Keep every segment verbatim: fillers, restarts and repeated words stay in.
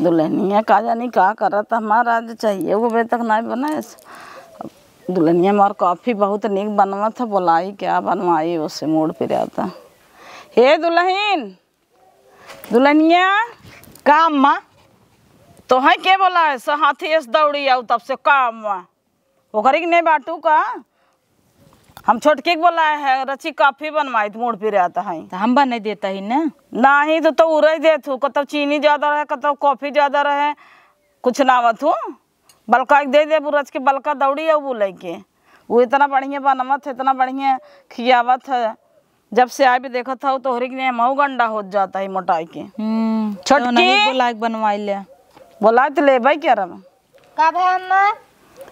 दुल्हनिया का जानी का करत, हमार आज चाहिए वो बजे तक नाहीं बने। दुल्हनिया हमार कॉफी बहुत नीक बनवत है, बोलाई क्या बनवाई, ओसे मूड पिरात। हे दुल्हन, दुल्हनिया। का अम्मा? तोहइ के बोलाए, स हाथी अस दौड़ी आउ तब से का अम्मा? ओकरी के नहीं बाटू का? हम छोटकी के बोलाए है, रची कॉफी बनवाई त मूड पिरात है। त हम बनाई देत ही ना। नाहीं त, त उरई देत हूँ, कतौ चीनी ज्यादा रहे, कतौ कॉफी ज्यादा रहे, कुछ ना आवत हूँ। बलका के दे देबू रच के, बलका दौड़ी आउ बोलै के। उ इतना बढ़िया बनवत है, इतना बढ़िया खियावत है। जब से आए भी देखत हौ, तोहरी के लिए मऊ गंडा होत जात है मोटाई के। हम्म, छोटकी। तो नहीं बोला के बनवाई ले। बोला त लेबै के रब। का भा अम्मा?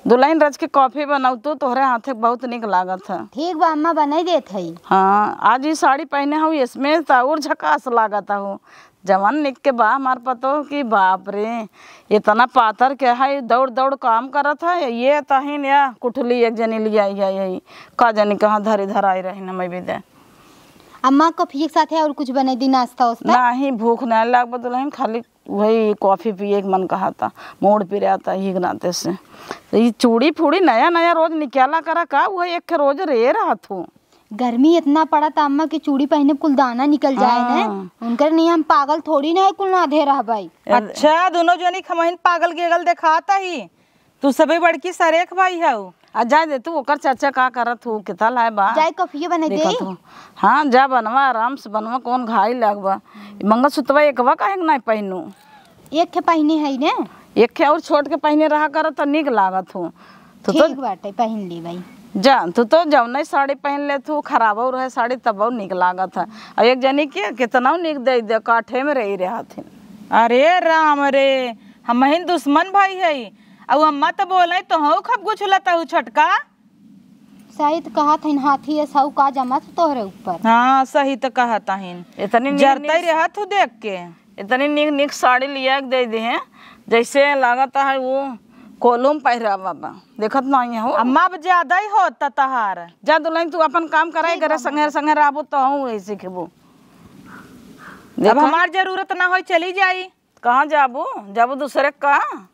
दुल्हन रच के कॉफी बनौतू, तोहरे हाथे के बहुत नीक लागत है। ठीक बा अम्मा, बनाई देत है। हाँ, आज ई साड़ी पहने हौ, इसमें त और झकास लागत हौ। जवन निक के बा हमार पतोह की, बाप रे, इतना पातर के है, दौड़ दौड़ काम करत है। ये तहिन या कुठली एक जनी लियाई है, यही का जनी कहाँ धरी धराई रही न मैं भी दे। अम्मा, कॉफी के साथे और कुछ बनाई दी, नाश्ता वास्ता? नाहीं, भूख नाहीं लागबा दुल्हन, खाली वही कॉफी पिए के मन कहता, मूड पिरात है, यही के नाते से। तो ये चूड़ी फूड़ी नया नया रोज निकाला करा का, वही एक रोज रे रहत हूँ। गर्मी इतना पड़त अम्मा कि चूड़ी पहने कुल दाना निकल जाए ने। हाँ। उनकर नियम पागल थोड़ी ना है, कुल ना धे रहबै। अच्छा, दुनो जनी खमहिन पागल गेगल देखात ही। तू सबे बड़की सरेख भाई हऊ। आ जाए दे तू, ओकर चर्चा का करत हूँ, कितना लाए बा। जाए कॉफिए बने दे। देखत हूँ। हाँ, जा बनवा, आराम से बनवा, कौन घाई लागबा। मंगलसूत्रवा एकवा काहे के नाहीं पहनू? एक के पहने है ने। एक के और छोट के पहने रहा करत तो नीक लागत हूँ। तू तो ठीक बाटे, पहन ली भाई। जा, तू तो जौने साड़ी पहन ले तू, खराबो रहे साड़ी तबो नीक लागत है। और एक जनी के कितना नीक दे दे, काठे में रही रहत है। अरे राम रे, हमहिन दुश्मन भाई है। अउ अम्मा तो बोले तो हऊ खब गुछलत हऊ छोटका। सही तो कहत हईन, हाथी अस हऊ का जमत तोहरे ऊपर। हाँ, सही तो कहत हईन। इतनी नीक जरते नीक रहत हूँ देख के। इतनी नीक नीक साड़ी लिया के दे दे हैं, जैसे लागत है वो कोलूम पहिरावा बा। देखत नहीं हो। अम्मा, अब ज्यादा ही होता तहार। जा दुल्हन, तू अपन काम करे, ठीक करे बा, संगे मम्मी। संगे रहबो तो हूँ वही सीखबो। अब देखा? हमार जरूरत ना होई, चली जाई। कहाँ जाबू? जाबू दूसरे के कहाँ?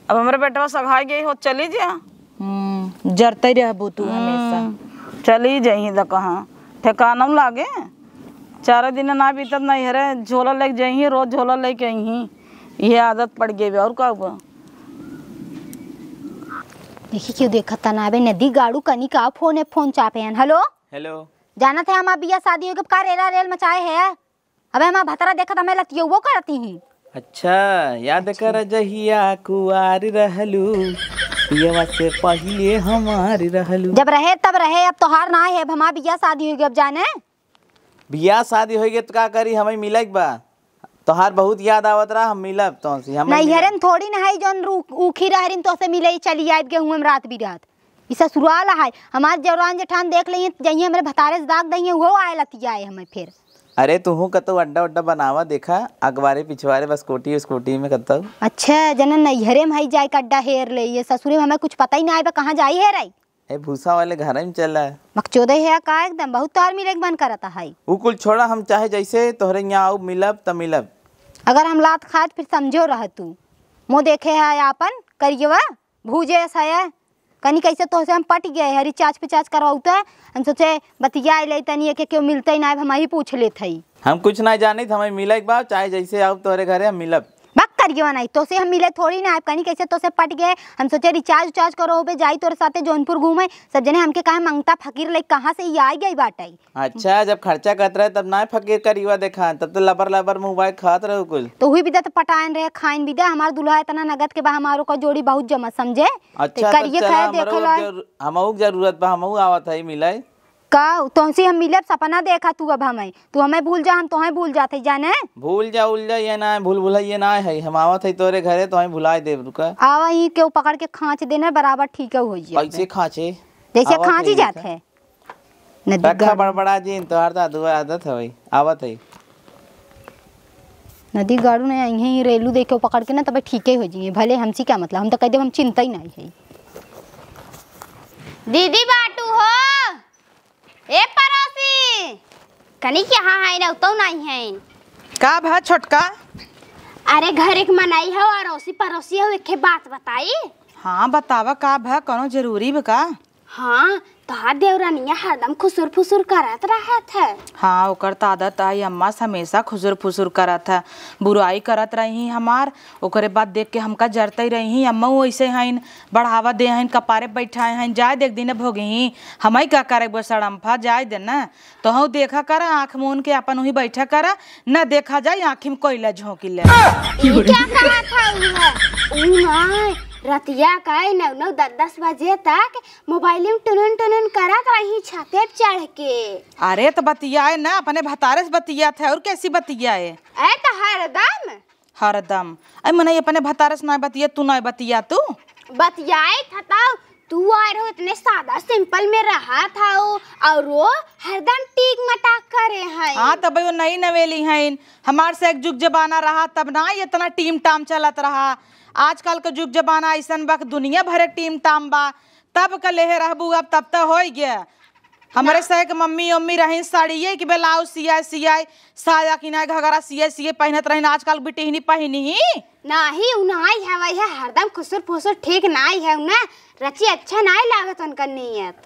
अब हमरे बेटवा सगाई गई हो, चली जा। हम्म, जरते रहबू तू हमेशा। हम्म, चली जाई तो कहाँ? ठिकाना लागे। चार दिन ना बीतत नैहरे, झोला लेके जाइही, रोज झोला लेके आइही। ये आदत पड़ गई बा, और का हुआ? देखी क्यों देखत ना बे, नदी गाड़ू कनी का फोन है, फोन चापे हैं। हेलो? हेलो? जानत है हमार बिया शादी हो गई, का रेला रेल मचाए है? अबे हमार भतरा देखत हमें लतियौबो करती ही। अच्छा, याद अच्छा। कर जहिया कुआर रहलू, पियवा से पहिले हमार रहलू। जब रहे तब रहे, अब तोहार ना है, अब हमार बिया शादी हो गई, अब जाने। बिया शादी हो गई तो का करी, हमें मिले के बा। तोहार बहुत याद आवत रहा, हम मिलब तोहसे, हम नैहरे में थोड़ी ना है जौन रू-, ऊखी रहरिन तोहसे मिले चली आइब गेहूं में रात बिरात। ई ससुराल है, हमार जौरान जेठान देख लेइए, जइए हमरे भतारे से दाग दइए, उहो आए लतियाए हमें फिर। अरे तुहू कतौ अड्डा उड्डा बनावा, देखा अगवारे पिछवारे बस कोटी स्कूटी में कतौ। अच्छा, जना नैहरे में है जाए के अड्डा हेर ले, ये ससुरे में हमें कुछ पता ही ना आए बा, कहाँ जाई हेराई। ए, भूसा वाले घर में चला। मकचोदे है का एकदम, बहुत तोहार मिले के मन करता है। उ कुल छोड़ा, हम चाहे जैसे तोहरे यहाँ आऊ मिलब त मिलब। अगर हम लात खात फिर समझो रह तू। मो देखे है आपन करियवा, भूजे है, कनी कैसे तोहसे हम पट गए है, रिचार्ज पिचार्ज करवाऊ तो हम सोचे बतिया ले तनी, एक क्यों मिलते ही ना, हम ही पूछ लेत हई। हम कुछ ना जानित, हमें मिले के बा, चाहे जैसे आऊ तोहरे घरे हम मिलब। बक करियो नहीं, तोसे हम मिले थोड़ी ना आइब, कनी कैसे तोसे पट गए। हम सोचे रिचार्ज उचार्ज करो होबे, जाई तोरे साथे जौनपुर घूमे। सब जने हमके कहे मंगता फकीर लइके कहाँ से ई आई गई बाटे। अच्छा, जब खर्चा करत रहे तब ना फकीर करियो देखा, तब तो लबर लबर मुँह बाय खात रहो कुल। तो हुई बिदा तो पटायन रहे, खाइन बिदा, हमार दुल्हा इतना नगद के बा, हमारो का जोड़ी बहुत जमा समझे। अच्छा, तो करिए तो चला, खाए, हमरो देखो ला। जरू-, हमहू के जरूरत बा, हमहू आवत है मिले। का तोहसे हम मिलब, सपना देखा तू अब हमें, तू हमें भूल जा, हम तोहें भूल जात हई जाने। भूल जा, उल जा, ये ना है, भूल भुलैया ना है, हम आवत है तोरे घरे, तोहें भुलाए देब, रुका। आवा ही केहू पकड़ के खाँच देना, बराबर ठीक हो जाए। कैसे खाँचे? जैसे आवत खाँची है जात देखा। है। नदी रखा गाड़ू। बड़बड़ा जी, तोहार तो अदुआ आदत है भाई, आवत है। नदी गाड़ू नहीं आई है, ये रेलू देखे पकड़ के ना, तबे ठीके हो जाइए, भले हमसे क्या मतलब, हम तो कह देब हम चिंता ही नहीं है। दीदी बाटू हो। ए पड़ोसी, कनी के यहाँ है ना, उतौ नहीं है। का भा छोटका? अरे, घर एक मनई हो, अड़ोसी पड़ोसी हो, एके बात बताई। हाँ, बतावा, का भा, कौनो जरूरी बा का? हाँ, तोहार देवरनिया हरदम खुसुर फुसुर करत रहत है। हाँ, ओकर त आदत आई अम्मा से, हमेशा खुसुर फुसुर करत है, बुराई करत रही हमार। ओकरे बाद देख के हमका जरते रही, अम्मा वैसे हईन, बढ़ावा दे हईन, कपारे बैठाए हईन, जाए दे, एक दिन भोगही, हमई का करे वो सड़म्फा, जाए दे ना। तोहू देखा करा, आँख मून के आपन उही बैठा करा, न देखा जाए आँखी में कोयला झोंकी ले। ई क्या कहा था उ है? उ ना, रतिया का नौ नौ दस दस बजे तक मोबाइल में टुनन टुनन करत रही छते पे चढ़ के। अरे त बतियाए ना, अपने भतारे से बतियात है, और कैसी बतियाए? ए त हरदम। हरदम। अरे मनई अपने भतारे से ना बतिया, तू ना बतिया तू। बतियाए था तब तू आए रहो, इतने सादा सिंपल में रहा था वो, और वो हरदम टीक मटाक करे हैं। हाँ, तब वो नई नवेली हैं, हमार से एक जुग जमाना रहा तब ना इतना टीम टाम चलत रहा। आजकल के जुग जमाना ऐसन बा कि दुनिया भर एक टीम टाम बा। तब का लेहे रहबू, अब तब त होई गया। हमरे ना। सहे के मम्मी उम्मी रहिन, साड़िये के ब्लाउज सियाए सियाए, साया किनाए, घघरा सियाए सियाए पहिनत रहिन। आजकल बिटिहनी पहिनी ही। नाही, उ नाही है, वही है, हरदम खुसुर फुसुर ठीक नाही है, उन्हें रची अच्छा नाही लागत उनका नियत।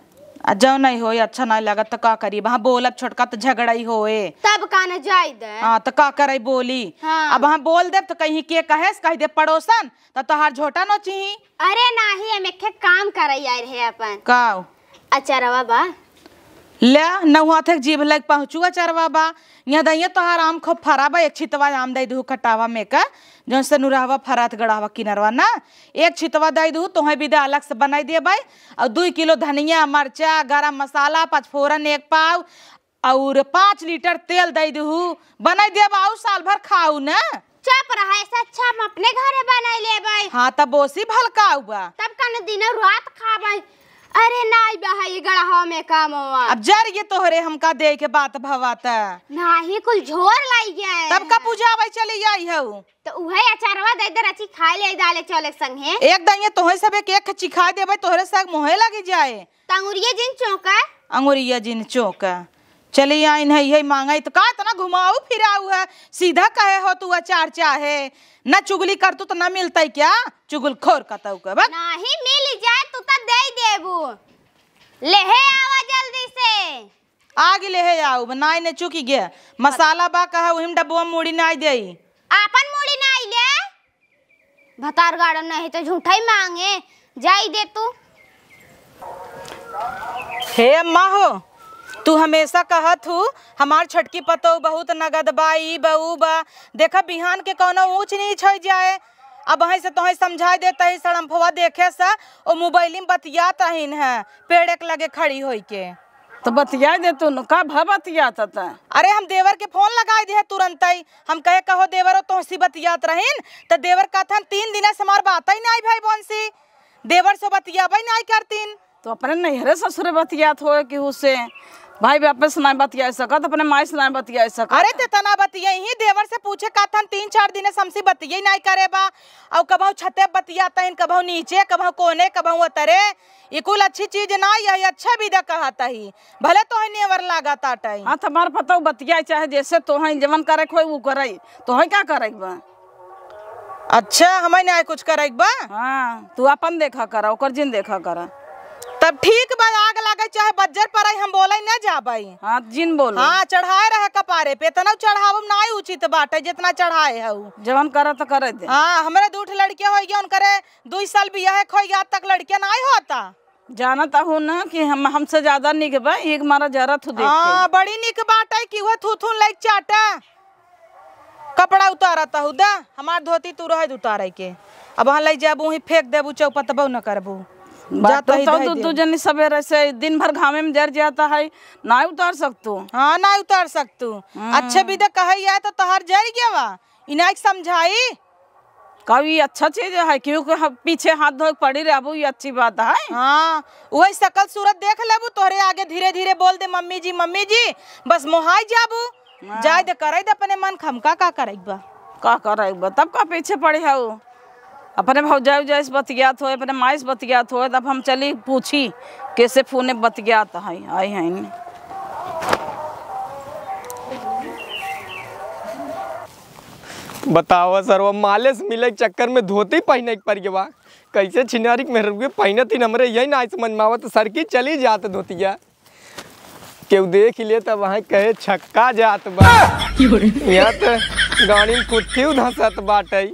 आ, जौ नहीं होई, अच्छा नहीं लागत त का करी? वहाँ बोलब छोटका त झगड़ा ही होए। तब का न जाई दे? हाँ, त का करे बोली? हाँ। अब वहाँ बोल देब त कहीं के कहे, कह दे पड़ोसन, त तोहार झोटा नोची। अरे नाही, हम एक ठे काम करई आए रहे अपन। का? अचारवा बा। ले, नौ हाथ एक जीभ लग पहुँचू अचारवा बा। यहाँ दइया तोहार आम खूब फरा बा, एक छितवा आम दे दू कटावा में का, जौन से नुरहवा फरात गड़ावा किनरवा ना, एक छितवा दे दू, तोहे बिदा अलग से बनाई देबै। और दुई किलो धनिया, मरचा, गरम मसाला, पचफोरन एक पाव, और पाँच लीटर तेल दे दू, बनाई देब, आऊ साल भर खाऊ ना। चुप रहा, ऐसे अच्छा हम अपने घरे बनाई लेबै। हाँ, तब बोसी भलकाऊ बा। तब कन दिनों रात खाबै। अरे नाई बा, है ये गड़हा में कामवा। अब जर ये तोहरे हमका दे के बात भवा त। नाही, कुल झोर लाई गए तब का हैं। पूजा आवे चली आई हऊ। तो उहे अचारवा दे दे, रची खाए ले दाले चौले के संगे। एक दाइये तोहे सब एक, एक चिखा देबै, तोहरे सब मोहे लगी जाए। त अंगुरिया जिन चौंका। अंगुरिया जिन चौंका। चली आइन है, यही मांगा, तो का इतना घुमाऊ फिराऊ है? सीधा कहे हो तू अचार चाहे, ना चुगली कर तू तो ना मिलता ही क्या? चुगलखोर कतऊ के, बक। नाही मिल जाए तू तो दे देबू। लेहे आवा जल्दी से। आग लेहे आऊ, बनाए ने चुकी गे। मसाला बा कहा, उहिम डब्बा में मूड़ी नाई देई। आपन मूड़ी नाई ले। भतार गाड़न नहीं तो झूठा ही मांगे, जाई दे तू। हे अम्मा हो, तू हमेशा कहत हू, हमार छोटकी पतोह बहुत नगद बा, ई बा, ऊ बा। देखा, बिहान के कौनो ऊंच नीच हो जाए। अब वहीं से तोहें समझाई देता ही, सड़म्फवा देखे से, ओ मोबाइल में बतियात रहीन है, पेड़ एक लगे खड़ी होई के। तो बतियाई दे तू न, का भा बतियात त? अरे, हम देवर के फोन लगाई दिहे तुरंतई। हम कहे, "कहो देवरो, तोहसी बतियात रहीन।" त देवर कहथन, "तीन दिन से हमार बात ही नाई भाई बहन सी, देवर से बतियाबे नाई करतीन।" तो अपने नैहरे ससुरे बतियात होए कि उसे भाई बापे से नाई बतिया सकत, अपने माई से नाई बतिया सकत। अरे, ते तना बतियाई ही, देवर से पूछे कहथन, "तीन चार दिन से हमसी बतिये नाई करे बा, और कबहू छते बतियात हईन, कबहू नीचे, कबहू कोने, कबहू उतरे।" ई कुल अच्छी चीज ना, यही अच्छा विदा कहत ही। भले तोहे नेवर लागत आटई। हाँ, त हमार पतोह बतियाई, चाहे जैसे तोहे जवन करे के होई, उ करई। तोहे का करे के बा? अच्छा, हमें ना कुछ करे के बा? हाँ, तू अपन देखा करा, ओकर जिन देखा करा। तब ठीक बा, आग लागे चाहे बज्जर पड़ई, हम बोले न जाबई। हाँ, जिन बोलो। हाँ, चढ़ाए रहे कपारे पे, इतना चढ़ावब ना उचित बाटे, जितना चढ़ाए हऊ। जवन करा त करे दे। हाँ, हमरे दू ठे लड़के होई गए, उनकरे दुई साल बियाहे के होई गया, आज तक लड़के नाई होता। जानत हूँ ना कि हम, हमसे ज्यादा निक बा, एक मारा जरत हूँ देख के। हाँ, बड़ी निक बाटे कि वह थू थू लइक चाटा। कपड़ा उतारत हूँ दा, हमार धोती तू रहे उतारे के। अब वहाँ लइ जाबू, वहीं फेंक देबू, चौपतबो न करबू। बात जाता तो, ही तो दे दू, दे। दू जनी सवेरे से दिन भर घामे में जर जाता है, ना उतार सकतू। हाँ, ना उतार सकतू। हम्म। अच्छे विदा कहै है तो तोहार जर गया वा, इनाक समझाई। का ई अच्छा चीज है, क्योंकि हम पीछे हाथ धोए के पड़ी रहबू, ई अच्छी बात है। हाँ, वही सकल सूरत देख लेबू, तोहरे आगे धीरे धीरे बोल दे, "मम्मी जी, मम्मी जी", बस मोहाई जाबू। हाँ। जाए दे, करे दे अपने मन, हमका का करे बा। का करे बा, तब का पीछे पड़ी है वो? अपने भौजाई उजाई से बतियात होए, अपने माई से बतियात होए, तब हम चली पूछी, कैसे फोने बतियात है, आई हैं। बतावा सरवा, माले से मिले के चक्कर में धोती पहिने के पड़ गवा। कैसे छिनारी के मेहररुए पहिनत ही, हमरे यही ना समझ में आवत, सरकी चली जात धोतिया। केहू देख ले तब वहाँ कहे छक्का जात बा। यहाँ त गाड़ी में खुत्थी धसत बाटे।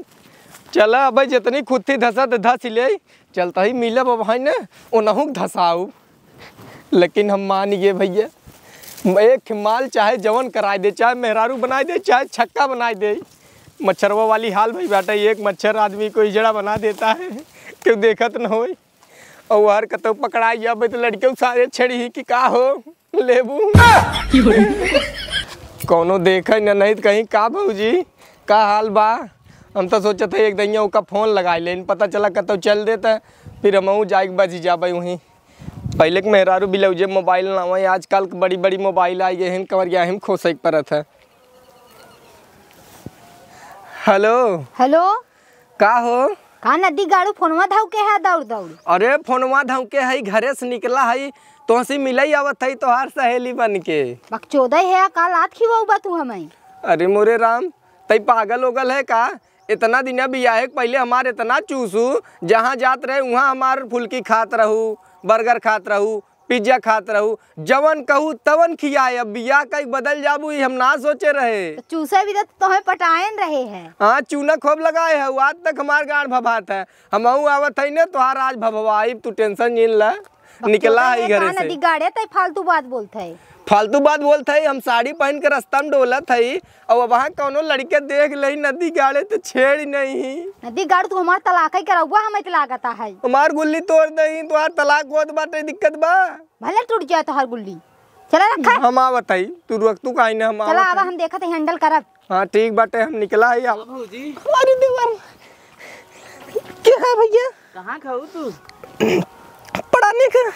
चला अब जितनी खुत्थी धसत धस ले, चलता ही मिलब अब है न, ओनहू के धसाऊ। लेकिन हम मान गए भैया, एक माल चाहे जवन कराए दे, चाहे मेहरारू बनाए दे, चाहे छक्का बनाए दे। मच्छरवा वाली हाल भई बाटे, एक मच्छर आदमी को इजड़ा बना देता है, केहू देखत न होई। और हर कतौ पकड़ाई जाबे तो लड़के सारे छेड़ी ही कि का हो लेबू। कौनो देखे न नहीं तो कहीं का भौजी, का हाल बा? हम तो सोचत है एक दइया ओका फोन लगाई लेन, पता चला कतौ चल देता, फिर हमहू जाए के बची जाबे वहीं। पहले के मेहरारू बिलौजे मोबाइल ना हुआ, आजकल के बड़ी बड़ी मोबाइल आ गए हैं, कमरिया हम खोसे के परत है। हेलो। हेलो। का हो? का नदी गाड़ू फोनवा धौके है दौड़ दौड़? अरे फोनवा धौके है, घरे से निकला है, तोहसे मिलई आवत है तोहार सहेली बन के। बकचोदे है, का लात खिवाऊ बा तू हमें? अरे मोरे राम, तई पागल ओगल है का? इतना दिन बियाहे के पहले हमार इतना चूसू, जहाँ जात रहे उहाँ हमार फुल्की खात रहू, बर्गर खात रहू, पिज्जा खात रहू, जवन कहू तवन खियाए। अब बियाह कई बदल जाबू, ई हम ना सोचे रहे। तो चूसे भी तो तोहे पटायन रहे हैं। हाँ, चूना खूब लगाए है, आज तक हमार गांड भभात है। हमहू आवत है ने, तोहार आज भभवाई, तू टेंशन जिन ला। निकला है घरे से। नदी गाड़े तई फालतू बात बोलत है। फालतू बात बोलत है, हम साड़ी पहन के रास्ता में डोलत है, और वहाँ कौनो लड़के देख ले नदी गाड़े तो छेड़ी नहीं। नदी गाड़ तू हमार तलाक ही करौबा, हमें तो लागता है। हमार गुल्ली तोड़ दही, तोहार तलाक होत बाटे, दिक्कत बा। भले टूट जाए तोहार गुल्ली। चला रखा। हम आवत है, तू रुक, तू काहे ना, हम चला आवत आवा, है। हम देखत है, हैंडल करब। हाँ, ठीक बाटे, हम निकला है अब। भौजी। अरे देवर, क्या है भैया? कहाँ खाऊ तू? पढ़ाने का।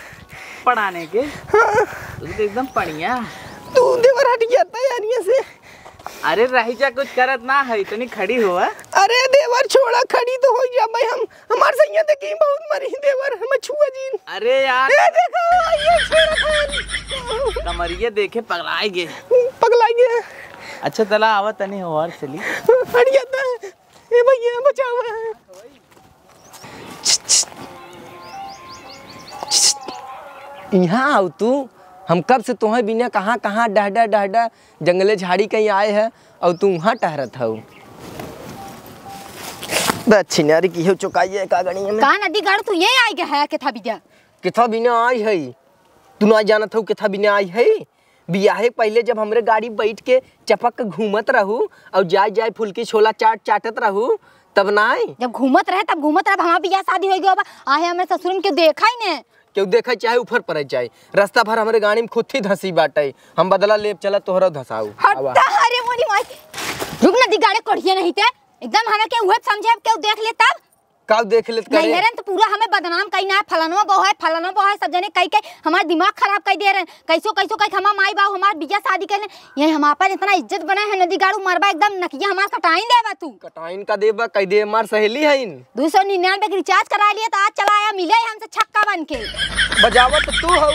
पढ़ाने के? हाँ। तू तो एकदम पढ़िया। तू देवर हट गया तैयारियों से। अरे रही जा, कुछ करत ना है, इतनी खड़ी हुआ। अरे देवर छोड़ा, खड़ी तो हो जा भाई हम। हमार सैया देखी बहुत मरी देवर, हमें छुआ जीन। अरे यार। ए देखो, ये छोड़ा था। कमरिया देखे पगलाए गे। पगलाए गे। अच्छा चला आवा तनी हो और चली। हट गया था। ए भैया बचावा। इहाँ आउ तू, हम कब से तोहे बिना कहाँ कहाँ डहडा डहडा जंगले झाड़ी कहीं आए है, और तू उहाँ टहरत हऊ। दक्षिणारी की हो चुकाई है का गणिया में। का नदी गाड़ तू ये आई गया है, केथा बिना? केथा बिना आई है? तू ना जानत हऊ केथा बिना आई है? बियाहे पहिले जब हमरे गाड़ी बैठ के चपक घूमत रहू और जाए जाए फुल्की छोला चाट चाटत रहू, तब ना आई? जब घूमत रहे तब घूमत रहे, अब हमार बियाह शादी हो गया बा, आहे हमरे ससुरन के देखा ही ने। केहू देखे चाहे ऊपर पड़े जाए, रास्ता भर हमरे गाड़ी में खुद ही धंसी बाटे। हम बदला लेब, चला तोहरा धसाऊ। हट आवा। ता, अरे मोरी माई, रुक ना, दिगाड़े कढ़िया नहीं ते, एकदम हमें के उहे समझे, अब केहू देख ले तब। का देख लेत करे? नैहरन तो पूरा हमें बदनाम कई ना, फलानवा बहू है, फलानवा बहू है, सब जने कई के हमार दिमाग खराब कई दे रहे हैं। कैसो कैसो कई के हमार माई बाबू हमार बियाह शादी कर ले, ये हम आपन इतना इज्जत बनाए हैं, नदी गाड़ू मरबा एकदम नकिया हमार कटाई देबा तू। कटाइन का देबा, कई दे हमार सहेली हईन। दो सौ निन्यानवे के रिचार्ज करा लिए तो आज चला आया मिले हमसे छक्का बन के। बजावत तू हऊ।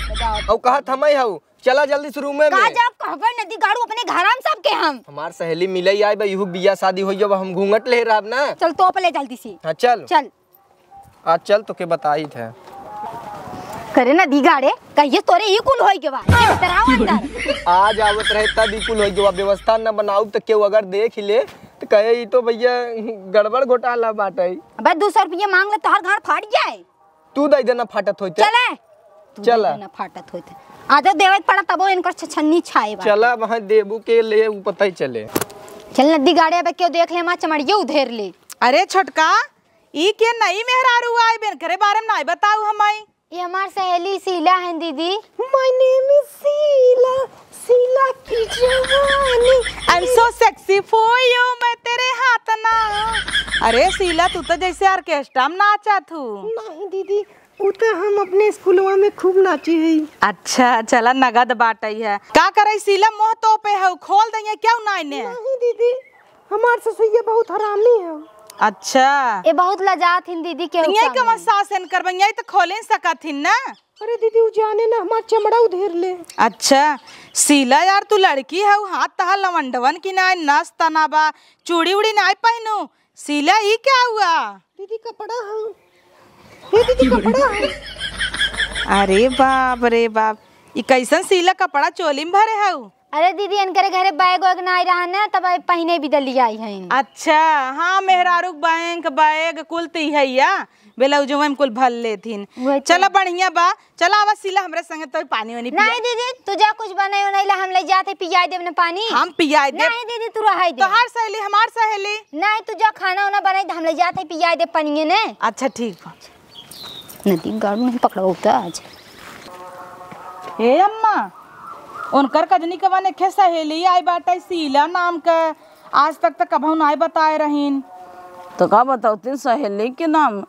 बजावत। और कहत हमई हऊ। चला जल्दी से रूमे का में। जब कहबे नदी गाड़ू अपने घर में सबके हम। हमार सहेली मिले आई बा, इहू बियाह शादी होई, जब हम घूंघट ले रहब ना। चल तो पले जल्दी से। हाँ, चल। चल। आज चल तोके बताई थे। करे नदी गाड़े, कहिए तोरे ई कुल होई गवा। ये भीतर आओ अंदर। आज आवत रहे तब ई कुल होई गवा। व्यवस्था न बनाऊ तो केहू अगर देख ले तो कहे ई तो भैया गड़बड़ घोटाला बाटे। अबे दो सौ रुपया मांग ले, तोहर गाड़ फाट जाए। तू दे देना फाटत होइत। चले। तू चला। दे देना फाटत होइत। आजो देवे के पड़ा तबो इनकर छछन्नी छाए बा। चला वहाँ देबू के ले ऊ पता ही चले। चल नदी गाड़े अबे केहू देख ले हमार चमड़ियो उधेर ले। अरे छोटका, ई के नई मेहरारू आई बे, इनकरे बारे में नाई बताऊ हमई। ये हमार सहेली शीला है दीदी। My name is शीला, शीला की जवानी। I'm so sexy for you, मैं तेरे हाथ ना। अरे शीला, तू तो जैसे ऑर्केस्ट्रा में नाचत हू। नहीं दीदी, उ तो हम अपने स्कूलवा में खूब नाची हई। अच्छा, चला नगद बाटई है। का करई शीला, मोह तो पे है, खोल दइए क्या नाई ने? नहीं दीदी, हमार ससुइया बहुत हरामी है। अच्छा। ए बहुत लजात हिन दीदी, केहू तो यही सामने। कवन सास हन करबा, यही तो खोले सकत हिन ना। अरे दीदी, उ जाने ना हमार चमड़ा उधेर ले। अच्छा, शीला यार, तू लड़की हऊ, हाथ तहा लवंडवन की ना, नस तना बा, चूड़ी उड़ी ना पहनू। शीला, ई क्या हुआ? दीदी, कपड़ा है। ए दीदी, कपड़ा है। अरे बाप रे बाप, ई कैसन शीला कपड़ा चोली में भरे हऊ? अरे दीदी, इनकरे घरे बैग वैग नाई रहा ना, तब आई पहिने बदे लियाई हईन। अच्छा, हाँ, मेहरारू के बैंक, बैग कुल तो इहै या, ब्लाउजवा में कुल भर लेथिन। वही तो। चला, बढ़िया बा, चला आवा शीला, हमरे संगे तो पानी वानी पिया। नहीं दीदी, तू जा, कुछ बनाई उनाई ला, हम ले जात है, पियाई देब ना पानी। हम पियाई देब। नहीं दीदी, तू रहाई दे। तोहार सहेली, हमार सहेली। नहीं, तू जा, खाना उना बनाई दे, हम ले जात है, पियाई देब पानी ने। अच्छा, ठीक बा। नदी गाड़ू नहीं पकड़ो तो आज। हे अम्मा, उनकर कजनी कवन एक सहेली आई बाटे शीला नाम के, आज तक तो कबहू नाई बताए रहीन। तो का बताओ तीन सहेली के नाम?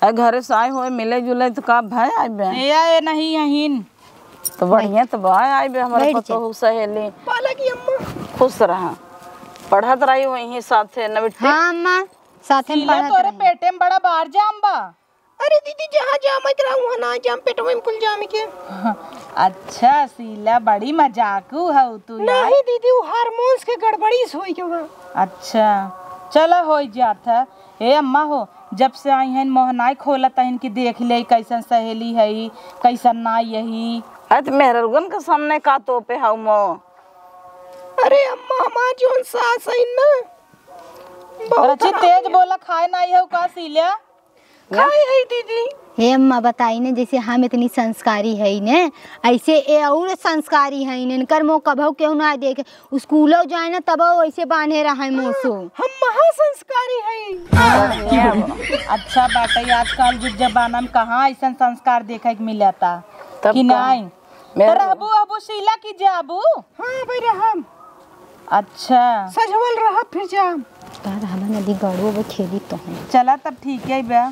ए घरे से आए हुए मिले जुले तो का भय आइबे? ए, ए नहीं यहीन। तो बढ़िया तो बा, आइबे हमारे बैठ जा। पतोहू सहेली। पाला की अम्मा। खुश रहा। पढ़त रही वहीं साथे न बिट्टी? हाँ अम्मा, साथे में शीला पढ़त तोरे रही। पेटे में बड़ा बार जाम बा। अरे दीदी, जहाँ जामत रहा, वहाँ ना जाम, पेटवे में कुल जाम के। अच्छा शीला, बड़ी मजाकू हऊ तू यार। नहीं दीदी, वो हार्मोन्स के गड़बड़ी से होई के बा। अच्छा, चला होई जात है। ए अम्मा हो, जब से आई हन मोह नाई खोलत हन कि देख ले कैसन सहेली है, कैसन ना यही। अरे तो मेहररुगन के सामने का तोपे हऊ मो? अरे अम्मा, हमार जोन सास है ना, बहुत अच्छी खराब तेज है। बोला, खाए नाई हऊ का शीला? खाए है दीदी। हे अम्मा, बताई ने, जैसे हम इतनी संस्कारी है ने, ऐसे ए और संस्कारी है ने। इनकर मुँह कभौ केहू ना देखे, स्कूलो जाए ना तबो ऐसे बांधे रहे मोसो। हम महासंस्कारी है। अच्छा बाटे, आजकल जुग जमाना में कहाँ ऐसन संस्कार देखे के मिलता तब कि का? नहीं। तो मेरा रहबू अबू शीला की जाबू? हाँ भाई रहम। अच्छा। सजवल रहब फिर जाम। का रहबा नदी गड़ू अब खेली तो है। चला तब ठीक है बा।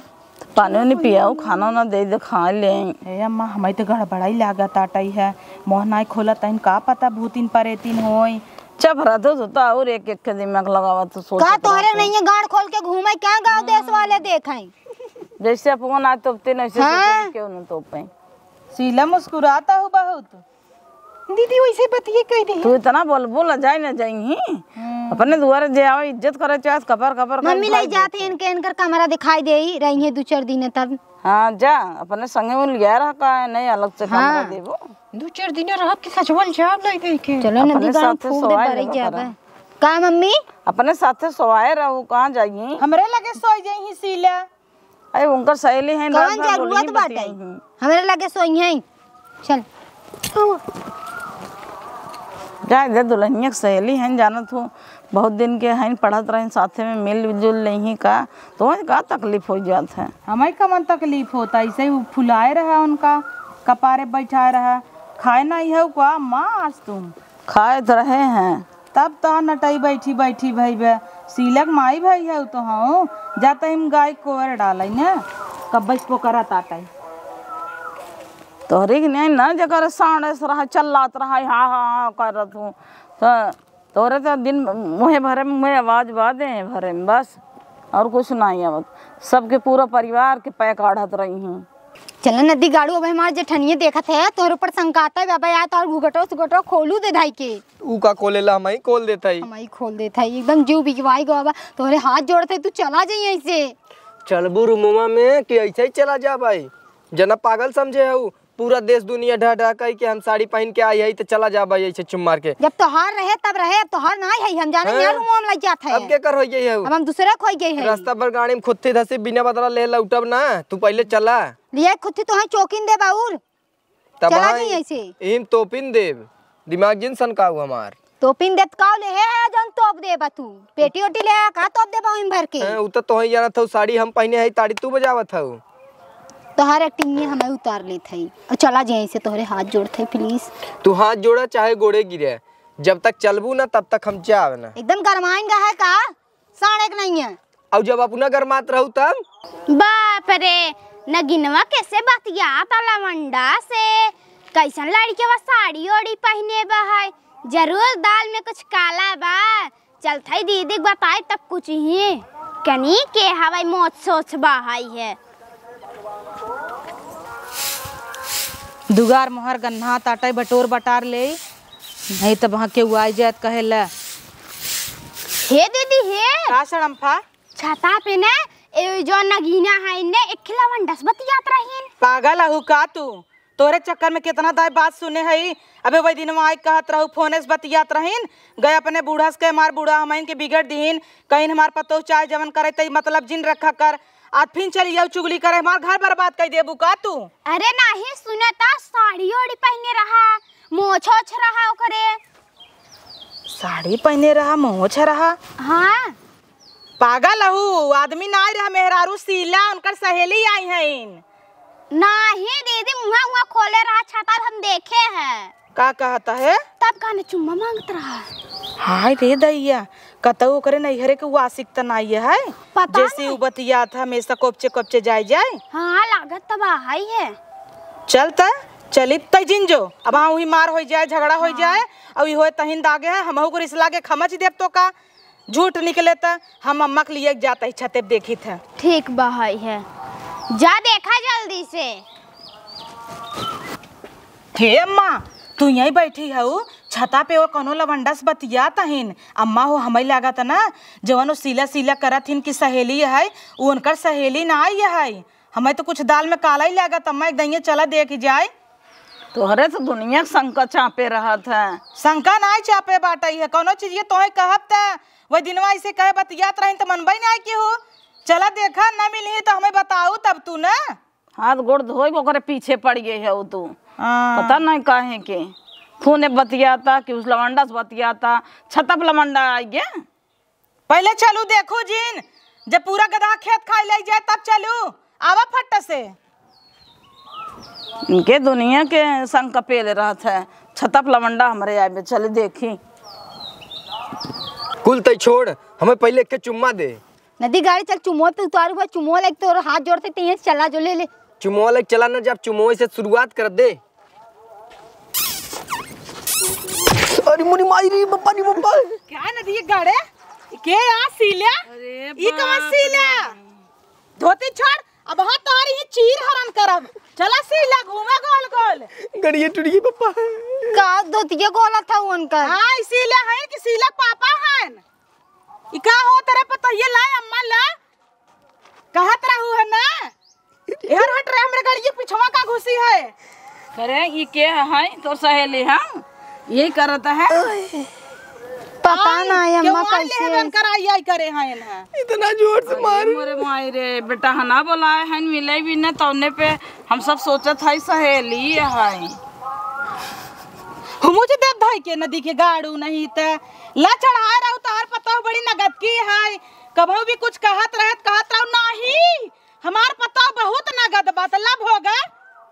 पानी वानी पियाऊ, खाना वाना दे दे, खा ले। ए अम्मा, हमारी तो गड़बड़ाई लागत आटई है। मोह नाई खोलत हन, का पता भूतिन परेतिन होई। चुप रह तू, तू तो और एक एक के दिमाग लगावा, तू सोच का तोहरे नहीं है, गांड खोल के घूमे, क्या गाँव देश वाले देखें? जैसे अपन आज तोपते नहीं, वैसे हाँ। सोचे क्यों न तोपे। शीला मुस्कुराता हूँ बहुत। दीदी वैसे बतिये कह दे। तू इतना बोलबू, लजाई न जाई ही। हम्म। अपने दुआरे जे आवे, इज्जत करे चाहे, कपर कपर कर मम्मी ले भाग जाते देते। इनके, इनकर कमरा दिखाई दे ही रही है दो चार दिन तब। हाँ जा, अपने संगे वो लिया रहा का है, नहीं अलग से कमरा हाँ। देबो। दो चार दिन रहब के सजवल जाब नहीं दे के। चलो अपने नदी गाँव साथे फूल दे सोवाए बारी लेबो जाबे। करा। का मम्मी? अपने साथे सोवाए रहू, कहाँ जाई? हमरे लगे सोई जाई ही शीला। अरे उनकर सहेली हैं, रात कौन भर जरूरत बोली बाटे? बतियाई हैं। हमरे लगे सोई हैं। चल। जाए दे, दुल्हनिया के सहेली हैं, जानत हो, बहुत दिन के हैं, पढ़त रहें साथे में, मिलजुल लेहीं का, तो वहीं का तकलीफ हो जात है? हमें कमन तकलीफ होता, ऐसे ही फुलाए रहा उनका, कपारे बैठाए रहा, खाए नहीं है का माँ आज तुम? खाए तो रहे हैं। तब तो नटई बैठी बैठी भई बे, सीलक माई भई है तो हूँ, जाते हम गाय कोवर डाले ने, कब्बे पोकरा ताटे। तोहरी के नहीं ना, जकर साँड़े से रहा, चल्लात रहा, हाँ, हाँ, हाँ करत हूँ। तो तोहरे तो दिन मुँहे भरे में, मुँहे आवाज बा, देह भरे में, बस, और कुछ नहीं आवत। सबके पूरा परिवार के पैक आढ़त रही हूँ। चला नदी गाड़ू, अब हमार जेठनिया देखत है, तोहरे ऊपर संकाता है, बाबा, या तोहर घुघटो सुघटो खोलू दे धाई के। ऊ का खोलेला, हमही खोल देत हई। हमही खोल देत हई, एकदम जीव बिगवाई गवा बा। तोहरे हाथ जोड़त हई, तू चला जाई ऐसे। चलबू रूमवा में कि ऐसे ही चला जा भाई? जना पागल समझे हऊ, पूरा देश दुनिया ढह ढह कही के हम साड़ी पहिन के आई हई त चला जा भाई ऐसे चुम मार के। जब तोहार रहे तब रहे, अब तोहार नाई है, हम जाने हाँ। यार रूमवा में लग जात है। अब के कर होई गई हऊ? अब हम दूसरे खोई गई है। रास्ता भर गाड़ी में खुत्ती धसी बिना बदला ले लौटब ना, तू पहले चला। लिए खुत्ती तोहे चौकिन दे बाउर। तब चला हाँ, जाई ऐसे। इहिन तोपिन देब। दिमाग जिन सनकाऊ हमार। तोपिन देत काऊ ले हे, हे, जौन तोप देबा तू। पेटी ओटी ले आ, का तोप देबा ओहिम भर के? हैं, उ त तोहई जानत हऊ, साड़ी हम पहिने हई, ताड़ी तू बजावत हऊ। तोहार acting में हमें उतार लेत हई। और चला जाई ऐसे, तोहरे हाथ जोड़त हई, please। तू हाथ जोड़ा चाहे गोड़े गिरे, जब तक चलबू ना, तब तक हम जाब ना। एकदम गरमाइन रहा है का? साढ़े के नहीं है। और जब अपना गरमात रहू तब? बाप रे, नगिनवा कैसे बतियाता लवंडा से। कैसन लड़के बा साड़ी ओड़ी पहिने बा है। जरूर दाल में कुछ काला बा। चलत हई दीदी के बताई तब कुछ ही। कनी के हवाई मोछ सोछ बहाई है। दुगार मोहर गन्हा ताटै बटोर बटार लेई, नहीं त वहाँ केहू आइ जाए त कहे ला। हे दीदी हे। का सड़म्फा? छता पे ने ए जो नगीना है ने एक लवंडस बतियात रहीन। पागल अहू का तू? तोरे चक्कर में केतना दाई बात सुने हई। अबे वही दिनवा आइ कहत रहू, फोने से बतियात रहीन, गए अपने बूढ़ा से कहे, "हमार बूढ़ा हमइन के बिगड़ दिहिन, कहिन हमार पतोह चाहे जवन करे तई मतलब जिन रखा कर, आज फिन चली जाऊ चुगली करे, हमार घर बर्बाद कइ देबू का तू?" अरे नाही, सुने त साड़ी ओड़ी पहिने रहा, मोछ ओछ रहा ओकरे। साड़ी पहिने रहा, मोछ रहा? हाँ। पागल हऊ, आदमी नाई रहा, मेहरारू शीला, उनकर सहेली आई हईन। नाही दीदी, मुँहा उहाँ खोले रहा, छता हम देखे हैं। का कहत है? तब कहने चुम्मा माँगत रहा। हाय रे दैया, कतऊ ओकरे नैहरे के वासिक त नाई है, पता जैसे नहीं। उ बतियात है, हमेशा कोपचे कोपचे जाए जाए। हाँ, लागत तब आई है। चल त, चलित तै जिन जो, अब हाँ वही मार होइ जाए, झगड़ा होइ हाँ। जाए, अउ इहो तहिन दागे है, हमहू को रिसला के खमच देब तो का? झूठ निकले त हम अम्मा के लिए जात ही छते पे देखित है। ठीक बा, हई है, जा देखा जल्दी से। हे अम्मा, तू यहीं बैठी हऊ, छता पे और कोनो लवंडा से बतियात हईन। अम्मा हो, हमें लागत ना, जवन वो सीला सीला करत हिन की सहेली है, वो उनकर सहेली ना आई है। हमें तो कुछ दाल में काला ही लागत, अम्मा, एक दइये चला देख जाए। तोहरे से दुनिया के शंका चापे रहत है। शंका नाई चापे बाटई है, कौनो चीज ये तोहे कहब त वही दिनवा ऐसे कहे बतियात रहिन त मनबई नाई की हो। चला देखा, न मिली तो हमें बताऊ तब तू न। हाथ गोड़ धोए के ओकरे पीछे पड़ गए है तू। हाँ। पता नहीं काहे के। फोने बतियाता कि उस लवंडा से बतियाता, छतप लवंडा आई गे। पहिले चलू देखू जिन, जब पूरा गदहा खेत खाइ लइ जाए तब चलू, आवा फट्ट से। इनके दुनिया के संग कपेले रहत है, छतप लवंडा हमरे आए में चली देखी। कुल तई छोड़, हमें पहिले एक के चुम्मा दे। नदी गाड़ी चल, चुम्मो पे उतारू बा, चुम्मो लाइक तोर हाथ जोड़ते तइहे चला जो ले ले। चुम्मो लाइक चला ना, जब चुम्मो से शुरुआत कर दे। अरे मोरी माई रे, बप्पा रे बप्पा। क्या नदी ये गाड़े? के आ सील्या? अरे ई कवन बाप सील्या? रे। धोती छोड़, अब हाँ तोहरी ही चीर हरण करब। चला सील्या घूमे गोल गोल। गड़िया टूट गई बप्पा। का धोतिया गोला था उनका? हाँ, ई सील्या है कि सील्या पापा हैं। ई का हो तेरे पतोहिए ला अम्मा ला? कहत रहू है ना? एहर हट रे, हमरे गड़िए पिछवा का घुसी है। करे, ई के है? तोर सहेली हम? यही करत है। पता ना, ये अम्मा केवाड़ ले कैसे हेवन कराई आई करे हैं इन्हें। इतना जोर से अरे मार। मोरे माई रे, बेटा हना बोलाए हैं, मिले भी न, तौने पे हम सब सोचत है सहेली है। हम मुझे देव धाई के नदी के गाड़ू नहीं त ला चढ़ाए रहू, तोहर पतोह बड़ी नगद की है। कभू भी कुछ कहत रहत, कहत रहू, "नाही, हमार पतोह बहुत नगद बा, त लब हो गा।"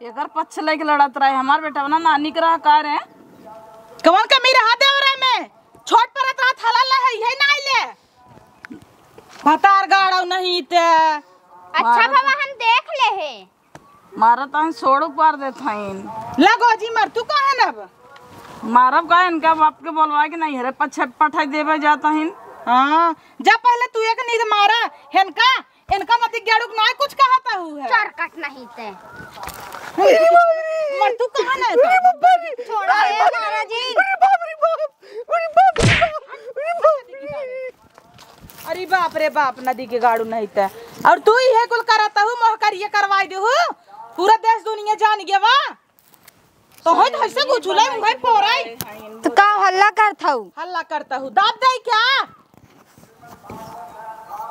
एकर पक्ष लेके लड़त रहे, हमार बेटवा ना नानी के रहा का रे? कवन कमी रहा देवरे में? छोट परत रहा, थाला ला है, यही ना आइले। भतार गाड़ो नहीं ते। अच्छा मारत बाबा, हम देख ले हे। मारत हन, सोड़ उपार देत हन। लगो जी, मर तू कहे न अब? मारब का, इनका बाप के बोलवा के नहीं, हरे पछे पठाई देवे जात हन। हाँ, जा पहले तू एक नींद मारा, हेनका, इनका नदी गेड़ुक ना कुछ कहत हूँ है। चरकट नहीं ते। मर तू कहे न तो? छोड़ा है महाराज जी। अरे बाप रे बाप, अरे बाप रे बाप, अरे बाप रे बाप, नदी के गाड़ू नहीं ते। और तू ही है कुल करत हूँ, मोह करिए करवाई दे हूँ, पूरा देश दुनिया जान गया वा। तो होई तो ऐसे कुछ उलाई, उलाई पोराई। तो का हल्ला करत हऊ? हल्ला करत हऊ, दाब दे क्या?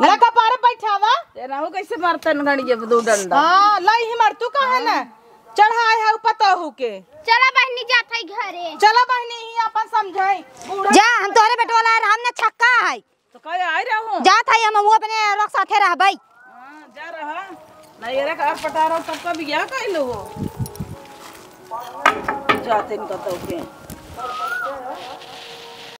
लगा पारे बैठावा। ते रहू कैसे मारतन गणिये दो डंडा। हाँ, लाई ही मार, तू कहे ना? चढ़ाए है पतोहू के। चला बहनी, जात है घरे। चला बहनी, ही अपन समझाई। बूढ़ा जा, हम तोहरे बेटवा ला, हम ना छक्का है। तो कहे आए रहू। जात है, हम, हम अपने लोग साथे रहबई। हाँ, जा रहा। ना ये रे कार पटा रहा, तब का बियाह कइलो हो। जाते इनका तो के।